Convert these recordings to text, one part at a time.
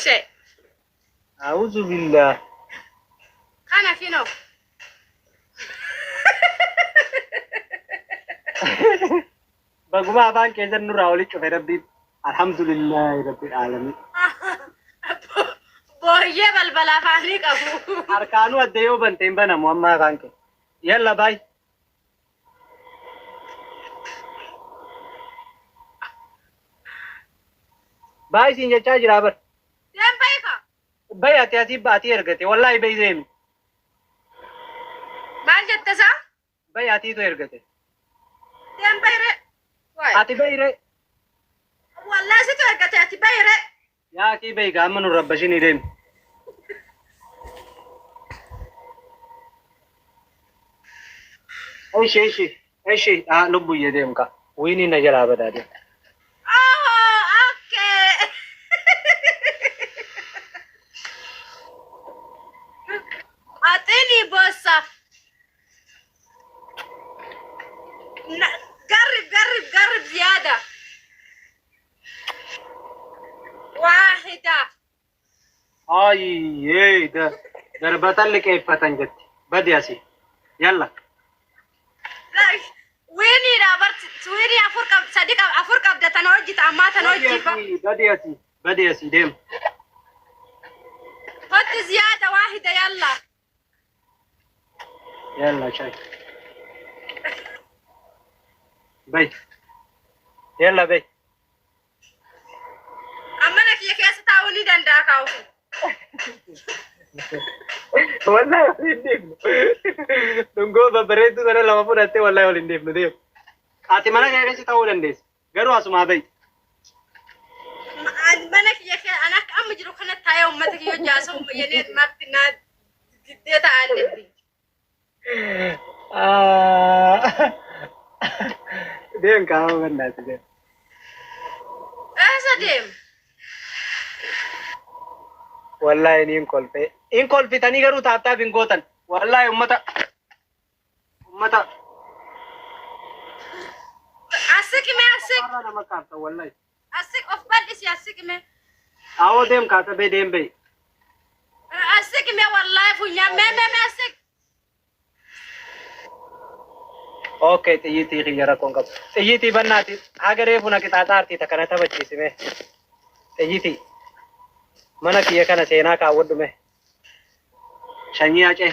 شيء. A'uuzu billah. Kana kinoo. Baguma afaan keessan nurraa oli cufe Rabbiin. Alhamdulillahi Rabbil aalamiin. Booyyee balbala afaanii qabu. Harkaanuu adda yoo bante hin banamu amma afaan kee. Yalla baay. Baay siin jechaa jira bar. Deem bayi ka. Bayi ati asii baatii ergate. Wallaahi bayi deemi. Maal jette isaa? Bayi atiitu ergate. Deem bayi ree. Waay. Ati bayi ree. Wallaahi situ ergate, ati bayi ree. Yaa akii bayi gaama nu rabbashinii deemi. Ishi ishi ishi lubbuyyee deemu ka. Wiiniin na jalaa badaa deemu. Oh, okay. أعطيني بوسة. قرب قرب قرب زيادة. واحدة. Ayyee darbatan liqeeffatan jetti. Badi asii. Yalla. لا ويني لا برت ويني أفور قب صديق أفور قبضة تنوجي أما تنوجي. Badi asii. Badi asii deemu. حط زيادة واحدة يلا. Yalla shayi. Bay. Yalla bay. أما أنا كي كيس تاوني دنداكاو. Wallahi wal hin deemnu. Dhungoo babbareedduu sana lama fudhattee wallahi wal hin deemnu deemu. Ati mana kee keessa ta'uu dandeessa. Garuu asumaa bayi. Mana kiyya kee ana akka amma jiru kana taa'ee uummata kiyya jaasoo yenee marti naa diddee ta'an. Deem kaama bannaati deem. Eessa deem? Wallahi ni hin kolfee. Hin kolfitanii garuu tap tap hin gootan. Wallahi ummata. Ummata. Asiqime asiq. Har'a nama kaafta wallahi. Asiq of bal'isi asiqime. Awoo deem kaasa bee deem bee. Asiqime wallahi funyaan mee mee mee asiq. Okay, xiyyiitii kiyya rakkoon qabu. Xiyyiitii bannaati. Haga reefu na qixaaxaa artii takka na taphachiisime. Xiyyiitii. Mana kiyya kana seenaa kaawwadhu mee. Sanyii hacee.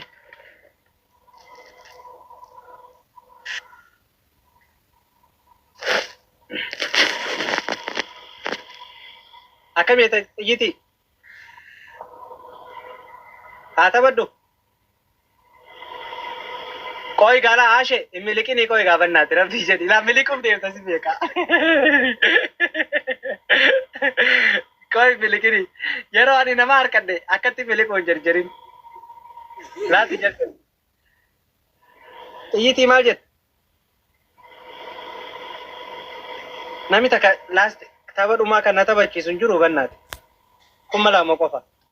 Akkam jette xiyyiitii? Haa taphadhu. Qoy gaala haashe hin miliqinii qoy gaafannaati rabbii jedhi. Laa miliquuf deemta si beeka. Qoy miliqinii. Yeroo ani nama harkadhe akkatti miliquu hin jarjarin. Laati jette. Xiyyiitii maal jette? Namni takka last tapha dhumaa kan na taphachiisu hin jiru bannaati. 2000 qofa.